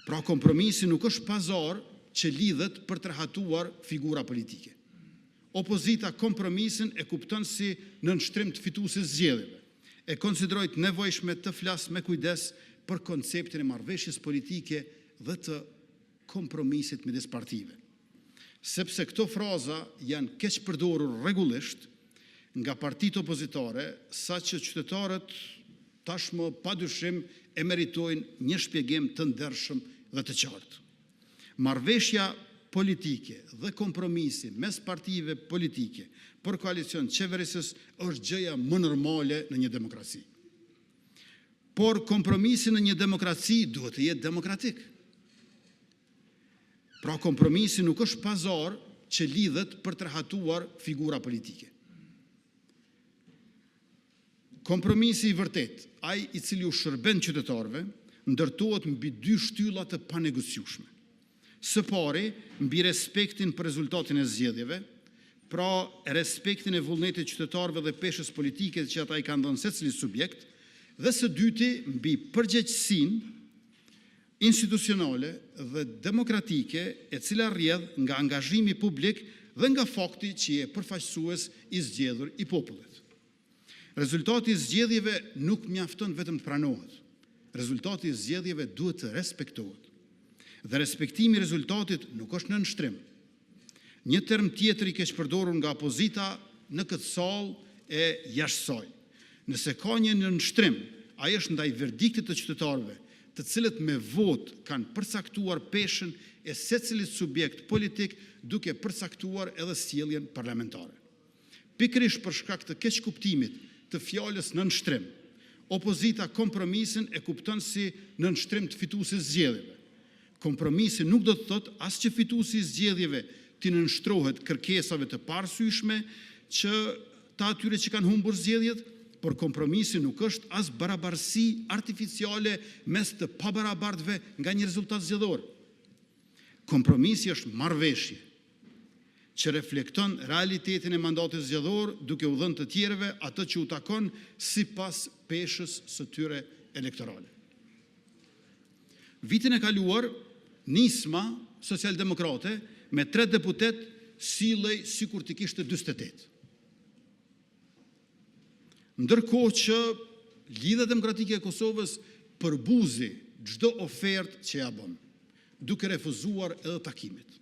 Pra, kompromisi nuk është pazar që lidhet për të rehatuar figura politike. Opozita kompromisin e kupton si nënshtrim të fituesit të zgjedhjeve. E konsideroj të nevojshme të flas me kujdes për konceptin e marrëveshjes politike dhe të kompromisit midis partive. Sepse këto fraza janë keqpërdorur rregullisht nga partitë opozitare, saqë qytetarët tashmë pa dyshim e meritojnë një shpjegim të ndershëm dhe të qartë. Marrëveshja politike dhe kompromisi mes partive politike për koalicion qeverisës është gjëja më normale në një demokraci. Por, kompromisi në një demokraci duhet të jetë demokratik. Pra, kompromisi nuk është pazar që lidhet për të rehatuar figura politike. Kompromisi i vërtetë, ai i cili u shërben qytetarëve, ndërtohet mbi dy shtylla të panegociueshme. Së pari, mbi respektin për rezultatin e zgjedhjeve, pra respektin e vullnetit të qytetarëve dhe peshës politike që ata i kanë dhënë secilit subjekt. Dhe së dyti, mbi përgjegjësinë institucionale dhe demokratike, e cila rrjedh nga angazhimi publik dhe nga fakti që je përfaqësues i zgjedhur i popullit. Rezultati i zgjedhjeve nuk mjafton vetëm të pranohet. Rezultati i zgjedhjeve duhet të respektohet. Dhe respektimi i rezultatit nuk është nënshtrim. Një term tjetër i keqpërdorur nga opozita në këtë sallë e jashtë saj. Nëse ka një nënshtrim, ai është ndaj verdiktit të qytetarëve, të cilët me votë kanë përcaktuar peshën e secilit subjekt politik, duke përcaktuar edhe sjelljen parlamentare. Pikërisht për shkak të keqkuptimit të fjalës “nënshtrim”, opozita kompromisin e kupton si nënshtrim të fituesit të zgjedhjeve. Kompromisi nuk do të thotë as që fituesi i zgjedhjeve t'u nënshtrohet kërkesave të paarsyeshme të atyre që kanë humbur zgjedhjet, por kompromisi nuk është as barabarësi artificiale mes të pabarabartëve nga një rezultat zgjedhor. Kompromisi është marrëveshje që reflekton realitetin e mandatit zgjedhor, duke u dhënë të tjerëve atë që u takon sipas peshës së tyre elektorale. Vitin e kaluar, Nisma Socialdemokrate me tre deputetë sillej sikur t'i kishte 48. Ndërkohë që Lidhja Demokratike e Kosovës përbuzi çdo ofertë që ia bëmë, duke refuzuar edhe takimet.